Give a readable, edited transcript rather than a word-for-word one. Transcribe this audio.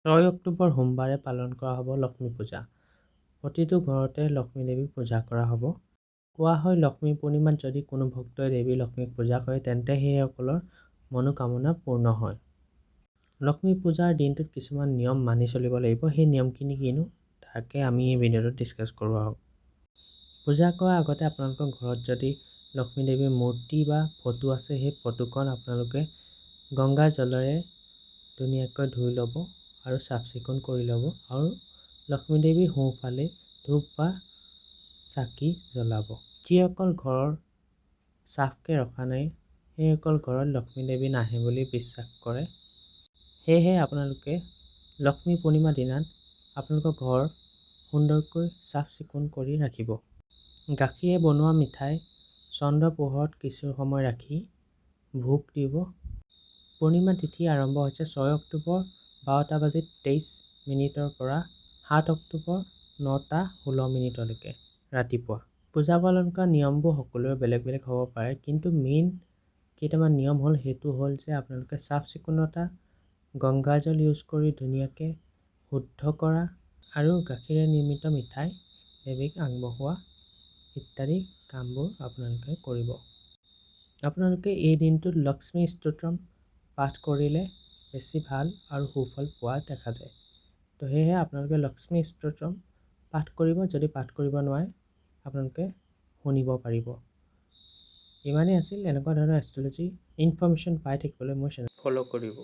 6 অক্টোবৰ সোমবাৰে পালন কৰা হ'ব লক্ষ্মী পূজা। প্ৰতিটো ঘৰতে লক্ষ্মী দেৱীক পূজা কৰা হ'ব। কোৱা হয়, লক্ষ্মী পূৰ্ণিমাত যদি কোনো ভক্তই দেৱী লক্ষ্মীক পূজা কৰে, তেন্তে সেইসকলৰ মনোকামনা পূৰ্ণ হয়। লক্ষ্মী পূজাৰ দিনটোত কিছুমান নিয়ম মানি চলিব লাগিব। সেই নিয়মখিনি কিনো, তাকে আমি এই ভিডিঅ'টোত ডিছকাছ কৰোঁ আহক। পূজা কৰাৰ আগতে আপোনালোকৰ ঘৰত যদি লক্ষ্মী দেৱীৰ মূৰ্তি বা ফটো আছে, সেই ফটোখন আপোনালোকে গংগা জলেৰে ধুনীয়াকৈ ধুই ল'ব আৰু চাফ চিকুণ কৰি ল'ব আৰু লক্ষ্মী দেৱীৰ সোঁফালে ধূপ বা চাকি জ্বলাব। যিসকল ঘৰৰ চাফকৈ ৰখা নাই, সেইসকল ঘৰত লক্ষ্মী দেৱী নাহে বুলি বিশ্বাস কৰে। সেয়েহে আপোনালোকে লক্ষ্মী পূৰ্ণিমা দিনাত আপোনালোকৰ ঘৰ সুন্দৰকৈ চাফ চিকুণ কৰি ৰাখিব। গাখীৰে বনোৱা মিঠাই চন্দ্ৰ পোহৰত কিছু সময় ৰাখি ভোগ দিব। পূৰ্ণিমা তিথি আৰম্ভ হৈছে 6 অক্টোবৰ 12টা বাজি 23 মিনিটৰ পৰা 7 অক্টোবৰ 9টা 16 মিনিটলৈকে ৰাতিপুৱা। পূজা পালন কৰা নিয়মবোৰ সকলোৰে বেলেগ বেলেগ হ'ব পাৰে, কিন্তু মেইন কেইটামান নিয়ম হ'ল, সেইটো হ'ল যে আপোনালোকে চাফ চিকুণতা, গংগা জল ইউজ কৰি ধুনীয়াকৈ শুদ্ধ কৰা আৰু গাখীৰে নিৰ্মিত মিঠাই দেৱীক আগবঢ়োৱা ইত্যাদি কামবোৰ আপোনালোকে কৰিব। আপোনালোকে এই দিনটোত লক্ষ্মী স্তোত্ৰম পাঠ কৰিলে বেছি ভাল আৰু সুফল পোৱা দেখা যায়। তো সেয়েহে আপোনালোকে লক্ষ্মী স্তোত্ৰম পাঠ কৰিব। যদি পাঠ কৰিব নোৱাৰে, আপোনালোকে শুনিব পাৰিব। ইমানেই আছিল। এনেকুৱা ধৰণৰ এষ্ট্ৰলজি ইনফৰ্মেশ্যন পাই থাকিবলৈ মোৰ চেনেল ফ'ল' কৰিব।